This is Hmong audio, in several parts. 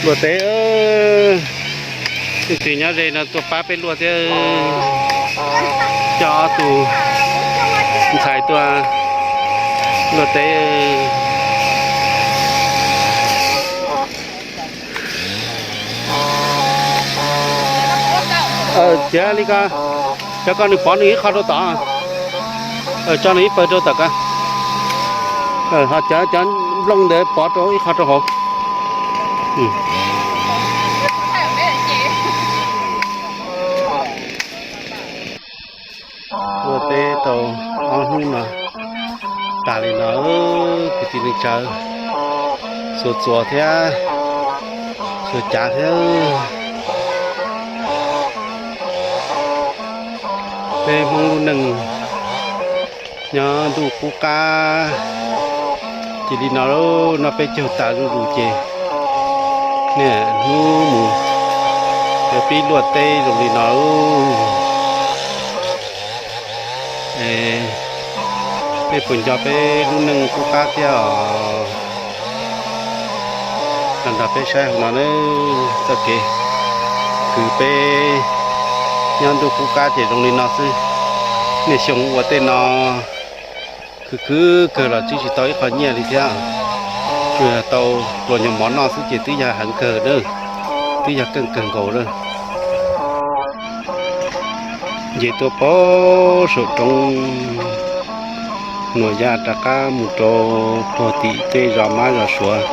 Luaj teb, leej twg nyob ze no tuaj pab peb luaj thiab. Coj ob tug ntxhais tuaj luaj teb. Tiav li ko, cov ko nws pov nws ib qho rau tom, tso nws ib pawg rau tom ko. Ho cov cov nplooj ntawd pov rau ib qho rau hauv. Luaj teb tau ob hnub no tas li no, kwv tij neej tsa, xuas txuas thiab xuas cav thiab. Peb Hmoob lub neej nyob ntuj qub qab ces li no, noj peb caug tas zuj zus ces niaj hnub mus pib luaj teb zoo li no. Nej puas nco peb lub neej qub qab thiab os? Los nrog peb saib hauv no na, txoj kev kwv peb nyob ntuj qub qab ces zoo li no xwb. Niaj xyoo ua tej no khwv khwv kawg los twb tsis tau ib qho nyiaj li thiab, tsuas yog tau pluas nyuag mov noj xwb ces twb yog heev kawg na, twb yog keej kawg nkaus lawm. Nce tuaj pem saum roob Nuam Yaj rov qab mus rau puag tim tej zos Mab zos Suav.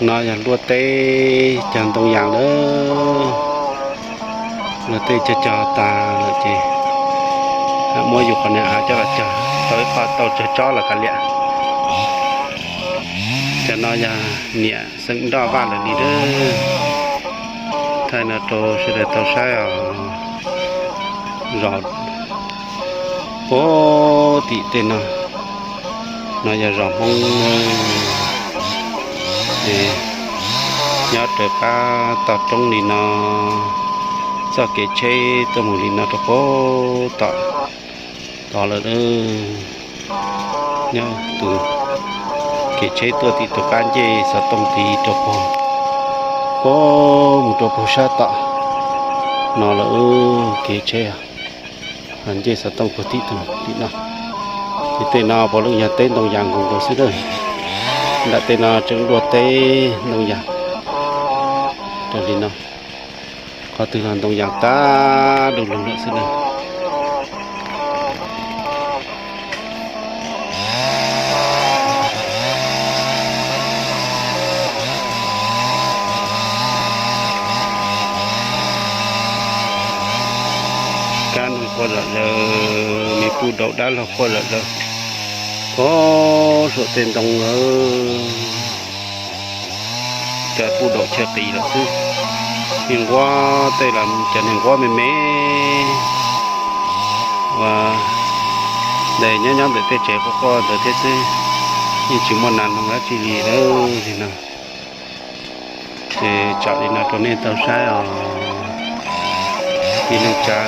No yog luaj teb cog ntoo yas lawm. Luaj teb cog cog tas lawm ces muab yus qhov niag av coj los cog tau ib qho tau tsawg tsob los kav liam. Cov no yog niam xeem Nroj Vaj lawv li lawm. Thaij no rau sawv daws tau saib os. Zos puag tim tej no, no yog zos Hmoob es nyob raws qab tog roob li no, txoj kev tsheb tuaj mus li no rau puag tom tod lawm. Nyob tus kev tsheb tuaj tim tus qab ncej xov tooj tid rau puag, puag mus rau puag sab tom no lawm kev tsheb. Ncej xov tooj puag tim tus tim no. Ces tej no puav leej yog teb ntoo yas nkaus nkaus xwb na. Nram tej no tseem luaj teb ntoo yas raws li no. Qhov twg los ntoo yas tag du lug lawm xwb na. Kab noog quaj zom zaws, me puj daum dab laug quaj zom zaws, puag saum tej ntoo lawm. Cov puj daum chaw qis lawm xwb. Niag nquab tej los cov niag nquab me me uas ntes nyob nyob ntawm tej tsev quaj quaj ntawd thiab xwb, yeej tsis muaj nas noog dab tsi li lawm li no. Ces tsom li no rau nej tau saib os, kwv tij neej tsa.